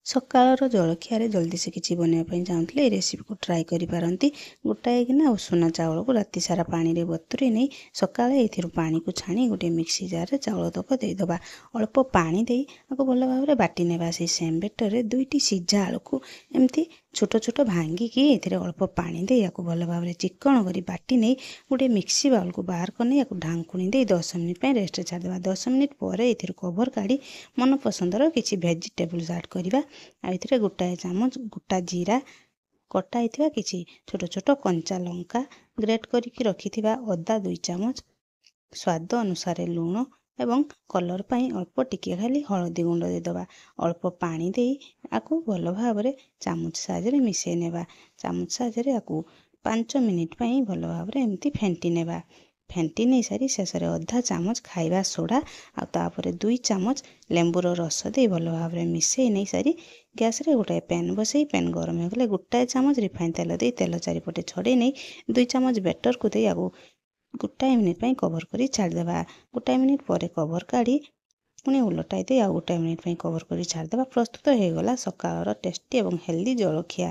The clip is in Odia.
ସକାଳର ଜଳଖିଆରେ ଜଲ୍ଦି ସେ କିଛି ବନେଇବା ପାଇଁ ଚାହୁଁଥିଲେ ଏ ରେସିପିକୁ ଟ୍ରାଏ କରିପାରନ୍ତି। ଗୋଟାଏ କିନା ଉଷୁନା ଚାଉଳକୁ ରାତି ସାରା ପାଣିରେ ବତୁରେଇ ନେଇ ସକାଳେ ଏଥିରୁ ପାଣିକୁ ଛାଣି ଗୋଟିଏ ମିକ୍ସି ଜାର୍ରେ ଚାଉଳ ତକ ଦେଇଦେବା। ଅଳ୍ପ ପାଣି ଦେଇ ଆକୁ ଭଲ ଭାବରେ ବାଟି ନେବା। ସେଇ ସେମ୍ ବେଟରରେ 2ଟି ସିଝା ଆଳୁକୁ ଏମିତି ଛୋଟ ଛୋଟ ଭାଙ୍ଗିକି ଏଥିରେ ଅଳ୍ପ ପାଣି ଦେଇ ୟାକୁ ଭଲ ଭାବରେ ଚିକ୍କଣ କରି ବାଟି ନେଇ ଗୋଟିଏ ମିକ୍ସି ବାଉଲକୁ ବାହାର କରି ୟାକୁ ଢାଙ୍କୁଣୀ ଦେଇ 10 ମିନିଟ୍ ପାଇଁ ରେଷ୍ଟରେ ଛାଡ଼ିଦେବା। 10 ମିନିଟ୍ ପରେ ଏଥିରୁ କଭର୍ କାଢ଼ି ମନ ପସନ୍ଦର କିଛି ଭେଜିଟେବୁଲ୍ସ ଆଡ଼୍ କରିବା। ଆଉ ଏଥିରେ ଗୋଟାଏ ଚାମଚ ଗୋଟା ଜିରା, କଟା ହେଇଥିବା କିଛି ଛୋଟ ଛୋଟ କଞ୍ଚା ଲଙ୍କା, ଗ୍ରେଟ୍ କରିକି ରଖିଥିବା ଅଦା 2 ଚାମଚ, ସ୍ୱାଦ ଅନୁସାରେ ଲୁଣ ଏବଂ କଲର୍ ପାଇଁ ଅଳ୍ପ ଟିକିଏ ଖାଲି ହଳଦୀ ଗୁଣ୍ଡ ଦେଇଦେବା। ଅଳ୍ପ ପାଣି ଦେଇ ଆକୁ ଭଲ ଭାବରେ ଚାମଚ ସାହାଯ୍ୟରେ ମିଶାଇ ନେବା। ଚାମଚ ସାହାଯ୍ୟରେ ଆକୁ 5 ମିନିଟ୍ ପାଇଁ ଭଲ ଭାବରେ ଏମିତି ଫେଣ୍ଟି ନେବା। ଫେଣ୍ଟି ନେଇସାରି ଶେଷରେ ଅଧା ଚାମଚ ଖାଇବା ସୋଡ଼ା ଆଉ ତାପରେ 2 ଚାମଚ ଲେମ୍ବୁର ରସ ଦେଇ ଭଲ ଭାବରେ ମିଶାଇ ନେଇସାରି ଗ୍ୟାସ୍ରେ ଗୋଟାଏ ପ୍ୟାନ୍ ବସାଇ, ପ୍ୟାନ୍ ଗରମ ହୋଇଗଲେ ଗୋଟାଏ ଚାମଚ ରିଫାଇନ୍ ତେଲ ଦେଇ ତେଲ ଚାରିପଟେ ଛଡ଼େଇ ନେଇ 2 ଚାମଚ ବେଟରକୁ ଦେଇ ଆକୁ ଗୋଟାଏ ମିନିଟ୍ ପାଇଁ କଭର୍ କରି ଛାଡ଼ିଦେବା। ଗୋଟାଏ ମିନିଟ୍ ପରେ କଭର୍ କାଢ଼ି ପୁଣି ଓଲଟାଇ ଦେଇ ଆଉ ଗୋଟାଏ ମିନିଟ୍ ପାଇଁ କଭର୍ କରି ଛାଡ଼ିଦେବା। ପ୍ରସ୍ତୁତ ହୋଇଗଲା ସକାଳର ଟେଷ୍ଟି ଏବଂ ହେଲ୍ଦି ଜଳଖିଆ।